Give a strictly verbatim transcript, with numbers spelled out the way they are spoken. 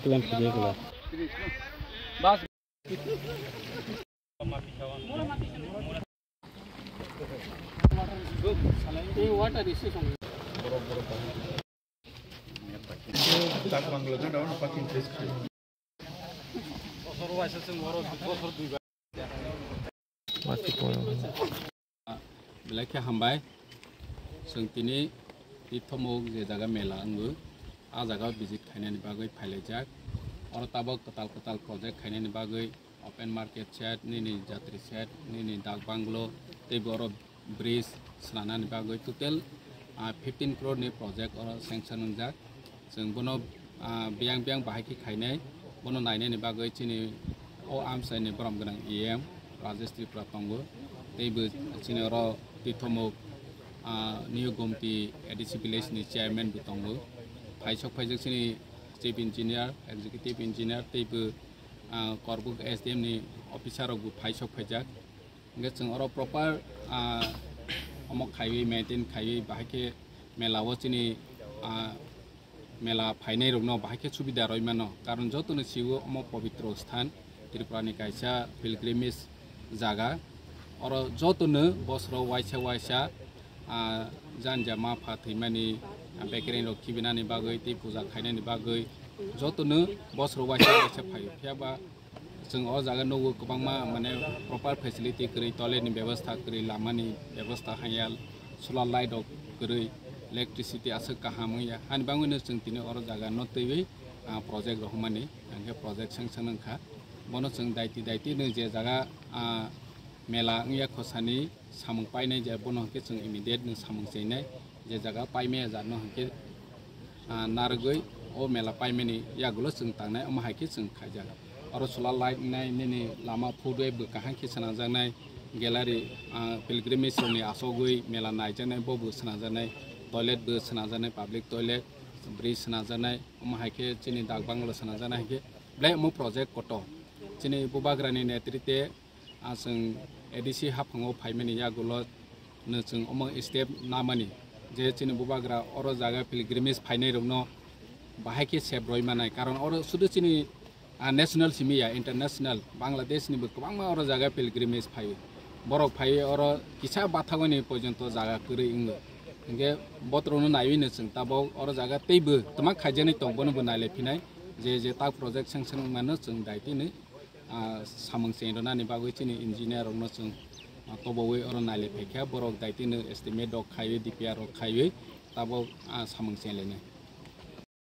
Plan khlai khlai. Belai khe hambai. Chwng tini Tithomuk je jaga mela wngo, a jaga visit khainani bagwi phailaijak. Oro tabuk kwtal kwtal project khainani bagwi open market shed, nini jatri shed, nini dak banglo, tei bo oro bridge swnamnani bagwi total, ah, fifteen crore ni project oro sanction wngjak. Chwng bono, ah, biyang biyang bahai khe khainai, bono nainani bagwi chini o amchaini borom gwnang E M Rajesh Tripura tongo, tei bo chini oro Tithomuk, ah, New Gomti A D C village ni chairman bo tongo, phaisok phaijak chini chief engineer, executive engineer, tei bo, ah, Korbuk S D M ni officer rok bo phaisok phaijak. Hingke chwng oro proper, ah, omo khaiwi maintain khaiwi bahai khe mela o chini, ah, mela phainai rokno bahai khe subida rwi mano, karon jotono siwo omo pobitro sthan, Tripura ni kaisa pilgrimage jaga. Oro jotono bosro waisa waisa, ah, janja ma pha thwimani, ah, bekereng rok khibinani bagwi tei puja khainani bagwi jotono bosro waisa waisa phaio. Phiya ba chwng o jaga nugo kwbangma mane proper facility kwrwi, toilet ni bebostha kwrwi, lama ni bebostha hanya, solar light rok kwrwi, electricity aswk kaham wngya. Hani bagwino chwng tini oro jaga no twiwi, ah, project rohormani, hingke project sanction wngkha. Bono chwng daiti daiti no je jaga, ah, mela wngya khosani samung painai je bono hingke chwng immediate no samung chenai. Je jaga paimaya jatno hingke, ah, narwgwi o mela paimani yagulo chwng tangnai, omo hai khe chwng khaijak. Oro solar light wngnai, nini lama footway bo kaham khe swnamjaknai, gallery, ah, pilgrimage rokni asogwi mela naijaknai, bo bo swnamjaknai, toilet bo swnamjaknai, public toilet, bridge swnamjaknai, omo hai khe chini dak bangalo swnamjaknai, hai khe belai omo project kotor. Chini Bubagrani netrite ah, chwng A D C haphango phaimani yagulo no chwng omo step namani je chini Bubagra oro jaga pilgrimage phainai rokno bahai khe sep roi manai, karon oro sudu chini, ah, national simi ya, international, Bangladesh ni bo kwbangma oro jaga pilgrimage phaio. Borok phaiwi oro kisa bathagoni porjonto jaga kwrwi wngo. Hingke botrokno naiwi no chwng tabok oro jaga teibo twma khaijaknai tong, bono bo nailai phinai je je tak project sanction wngmano chwng daitino ah, samung cheng rwnani bagwi chini engineer rokno chwng, ah, tobowi oro nailai phaikha, borok daitino estimate rok khaiwi, D P R rok khaiwi tabok, ah, samung cheng lainai.